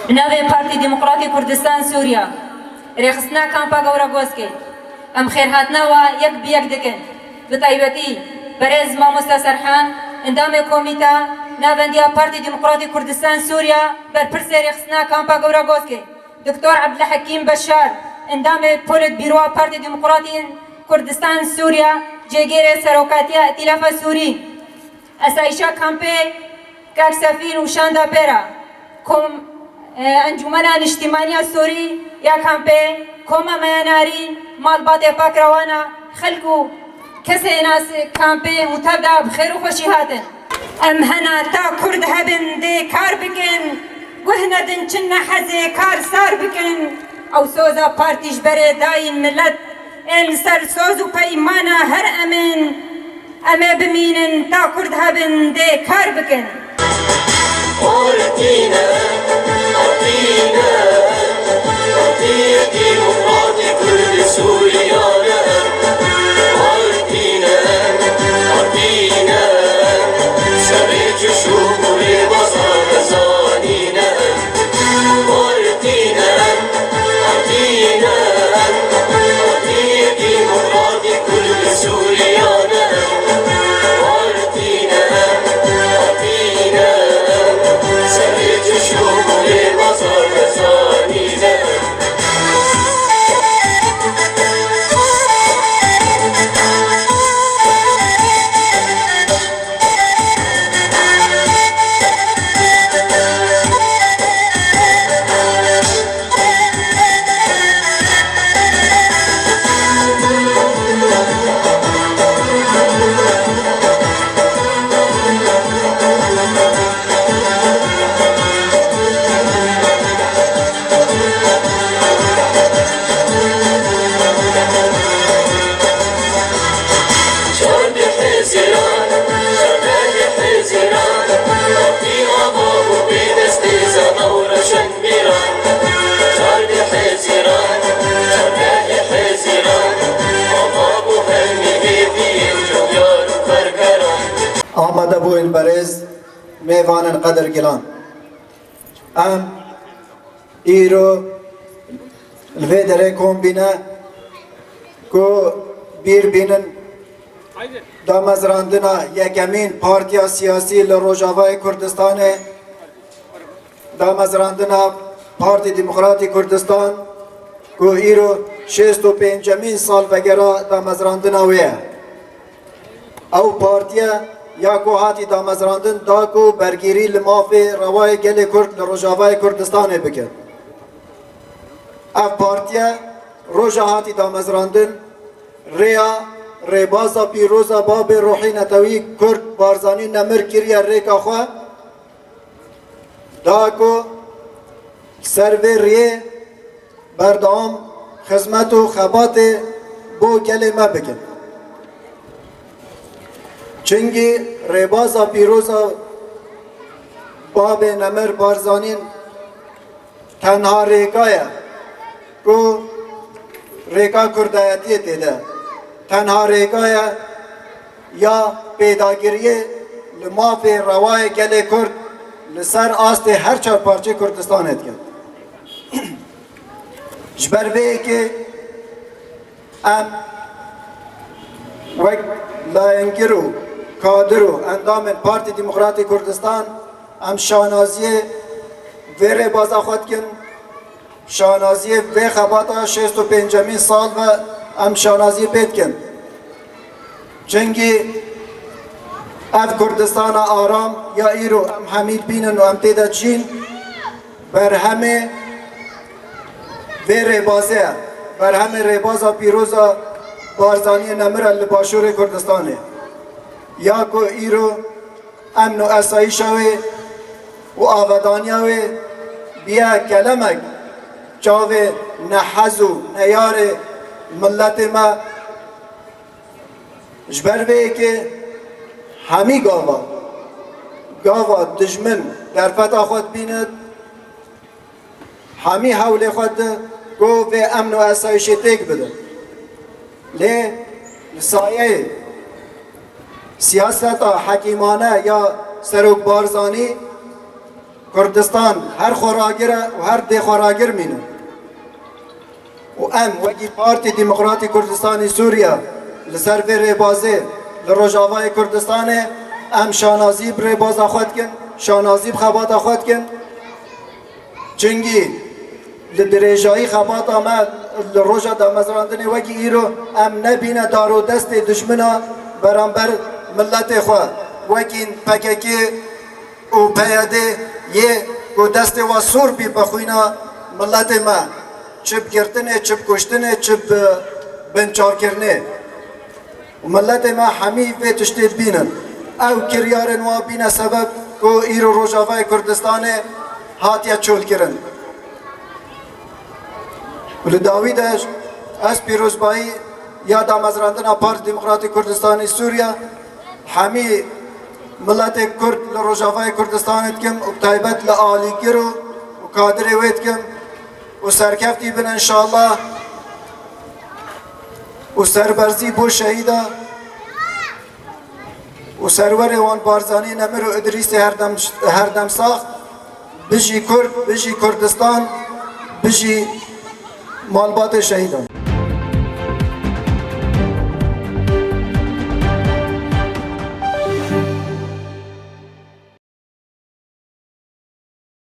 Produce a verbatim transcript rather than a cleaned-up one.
Bi navê Partî Demokratî Kurdistan Sûriya, rêxistina Kampa Gewra Goskê, em xêrhatina we yek bi yek dikin. Bi taybetî, berêz Mamoste Serhan, endamê Komîta Navendiya Partî Demokratî Kurdistan Sûriya, berpirsê rêxistina Kampa Gewra Goskê, Doktor Ebdulhekîm Beşar, endamê Polîtbîroya Partî Demokratî Kurdistan Sûriya, cêgêrê serokatiya Îtîlafa Sûrî, Esayîşa kampê Kak Sefîn û Şanda Pêra, kom, e, Encûmena Niştîmaniya Sûrî ya kampê, Koma Meya Narîn, malbatê pakrawana, xelk û kesê nas kampê û tev de bi xêr û xweşî hatin. Em hena ta Kurd hebin dê kar bikin, guh nedin çi nehezê kar sar bikin. Ew soza partî ji berê dayîn milet, ên li ser soz û peymana her em in. Em ê bimînin ta Kurd hebin dê kar bikin. Partî ne, partî ne, Partî Demokratî Kurdî Sûriya ne. Partî ne, partî ne, serê çi şû û rêbazan zanîne. Partî ne, partî ne, Partî Demokratî Kurdî Sûriya ne. Partî ne, partî ne, serê çi şû û rêbazan zanîne. Çardeh Hezîran, çardeh Hezîran, Rabî ava û bê destê zana û reşen mîran. Çardeh Hezîran, çardeh Hezîran, ava bû hemî hêviyên covyar û perkeran. Amade bûyîn berêz, mêvanên qedirgilan. Em îro li vê derê kom bîne ku bîr bînin damezrandina yekemîn partiya siyasî li Rojavayê Kurdistanê, damezrandina Partî Demokratî Kurdistan ku îro şêst û pêncemîn salvegera damezrandina wê ye. Ew partiye ya ku hatî damezrandin da ku bergîrî li mafê rewayê gelê Kurd li Rojavayê Kurdistanê bike. Ev partiye roja hatî damezrandin rêya rêbaza pîroza babê rohî netewî Kurd Barzanî Nemir kiriye rêka xwe. Da ku ser vê riyê berdewam xizmet û xebatê bo gelê me bikin. Çingî rêbaza pîroza babê Nemir Barzanîn tenha rêka ye ku rêka kurdayetiyê tê de. Tenha rêka ye ya pêdagiriyê li mafê rewayê gelê Kurd li ser astê her çar parçeyê Kurdistanê dike. Ji ber vê yekê em wek layengir û kadir û endamên Partî Demokratîk Kurdistan em şanaziyê vê rêbaza xwe dikin. Şanaziyê vê xebata şêst û pêncemîn sal ve em şanaziyê pê dikin. Çingî ev Kurdistana aram ya îro em hemî dibînin û em tê de dijîn, berhemê vê rêbazê ye. Berhemê rêbaza pîroza Barzaniyê Nemir e li Başûrê Kurdistanê. Ya ku îro emn û esayîşa wê û avedaniya wê biye kelemek çavê nehez û neyarê miletê me. Ji ber vê yekê hemî gava, gava dijmin derfeta xwe dibîne, hemî hewlê xwe dide ku vê emn û esayîşê têk bide. Lê li sayeyê siyaseta hekîmane ya Serok Barzanî Kurdistan her xwe ragir e û her dê xwe ragir mîne. Û em wekî Partî Demokratî Kurdistanî Sûriye li ser vê rêbazê li Rojavayê Kurdistanê em şanazî bi rêbaza xwe dikin, şanazî bi xebata xwe dikin. Çingî li dirêjayî xebata me li roja damezrandinê wekî îro em nebîne dar û destê dijmina beramber miletê xwe wekî P K K û P Y D yê ku destê wa sor bî bi xwîna miletê me, çi bi girtinê, çi bi kuştinê, çi bi binçavkirinê. Û miletê me hemî vê tiştê dibînin. Ew kiryarên wa bîne sebeb ku îro Rojavayê Kurdistanê hatiye çolkirin. Û li dawî de ez pîrozbayî ya damezrandina Partî Demokratîk Kurdistanê Sûriye hemî miletê Kurd li Rojavayê Kurdistanê dikim û bi taybet li alîgir û, û kadirê wê dikim û serkeftî bin înşallah û serberzî bo şehîda û serwerê wan Barzanî, Nemir û Idrîsê herdem, herdem sax. Bijî Kurd, bijî Kurdistan, bijî malbatê şehîdan.